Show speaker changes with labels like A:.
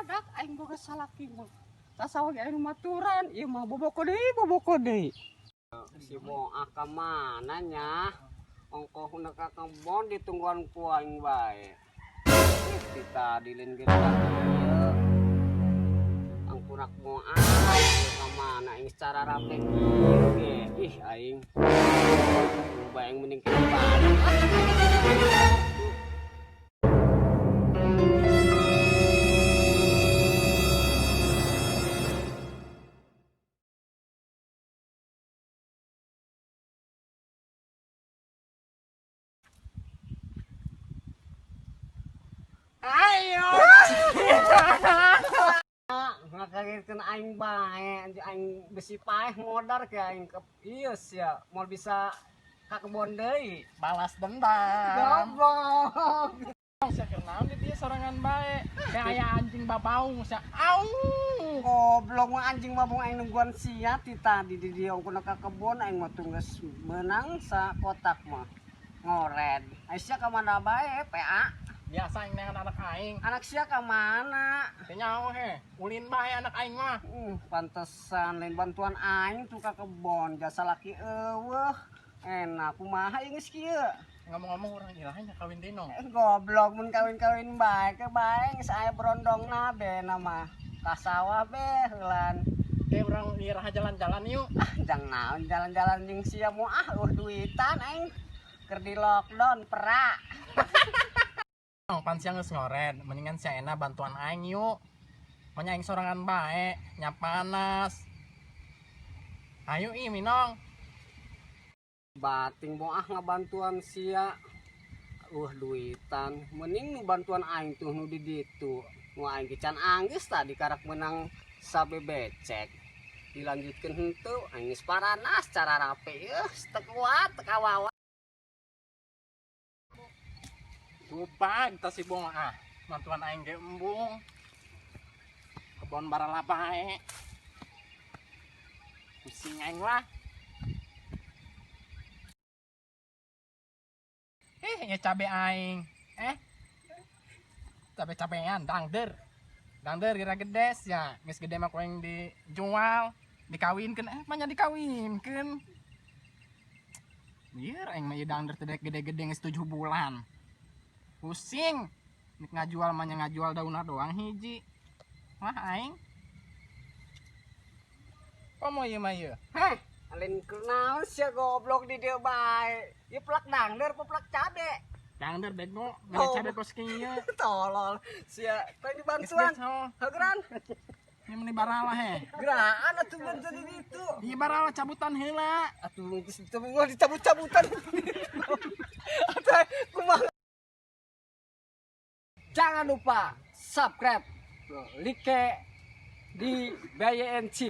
A: Badak aing boga salaki mah. Tasawah ge aing maturan, ieu mah boboko deui, boboko deui. Si Moah ka mana nya? Ongkoh na ka kebon ditungguan ku aing bae. Ih, ti tadi lain ge ieu. Angkurak Moah ieu ka mana aing secara rapi kieu ge. Ih, aing. Bae aing mending kena balik. Ayo. Ngakagetkeun aing bae, aing besi paeh modar ke aing ke ieu sia, moal bisa ka kebon deui.
B: Balas dendam.
A: Goblok.
B: Sia keur naon di dieu sorangan bae. Kayak aya anjing babaung sia. Au.
A: Goblok mah anjing mabung aing nungguan sia ti tadi di dieu ongkoh ka kebon aing mah teu geus meunang sakotak mah. Ngored. Ai sia ka mana bae, PA?
B: Biasa aing neangan anak aing.
A: Anak sia ka mana?
B: Teu nyaho he. Ulin bae anak aing mah.
A: Pantesan lain bantuan aing tuh ka kebon, jasa laki eueuh. Enak kumaha ieu geus kieu?
B: Ngomong-ngomong urang iraha nya kawin deui no.
A: Goblok mun kawin-kawin bae ke bae geus aya brondongna be nama. Ka sawah be heulan.
B: Oke, urang iraha jalan-jalan yuk.
A: Ah, jang naon jalan-jalan jeung sia moal ah, eueuh duitan aing. Keur di lockdown perak.
B: Oh, pan sia geus ngored, mendingan sia enak bantuan aing yuk. Manya aing sorangan bae, nya panas. Ayo ih minong.
A: Bating moal ah ngabantuan sia. Duitan, mending nu bantuan aing tuh nu di ditu. Nu aing ge can anggeus tadi karak meunang sabe becek. Dilanjutkeun henteu, aing geus paranas cara rapi eueuh, teu kuat, teu kawawa.
B: Lupa kita si Bong ah, bantuan aing ge embung. Kebon barala bae. Pusing aing lah. Ya cabe aing. Cabe-cabean dangder. Dangder kira gedes ya. Geus gede mah ku aing dijual, dikawinkeun. Manya dikawinkeun. Biar aing mah ieu dangder teh gede-gede geus 7 bulan. Pusing. Nik ngajual mah nya ngajual daunna doang hiji. Wah aing. Komo ieu mah ieu?
A: Heh, lain kunaon sia goblok di dieu bae. Ieu plak dangder apa plak cabe?
B: Dangder bego, mere
A: Oh.
B: cabe kos kieu.
A: Tolol. Sia, teh dibantuan.
B: Geus, geus, oh.
A: Heugeran.
B: Ini meni barala he.
A: Geraan atuh bantuan di ditu.
B: Ieu barala cabutan heula.
A: Atuh geus dicabut-cabutan. Atuh kumaha? Jangan lupa subscribe, like di BYNC.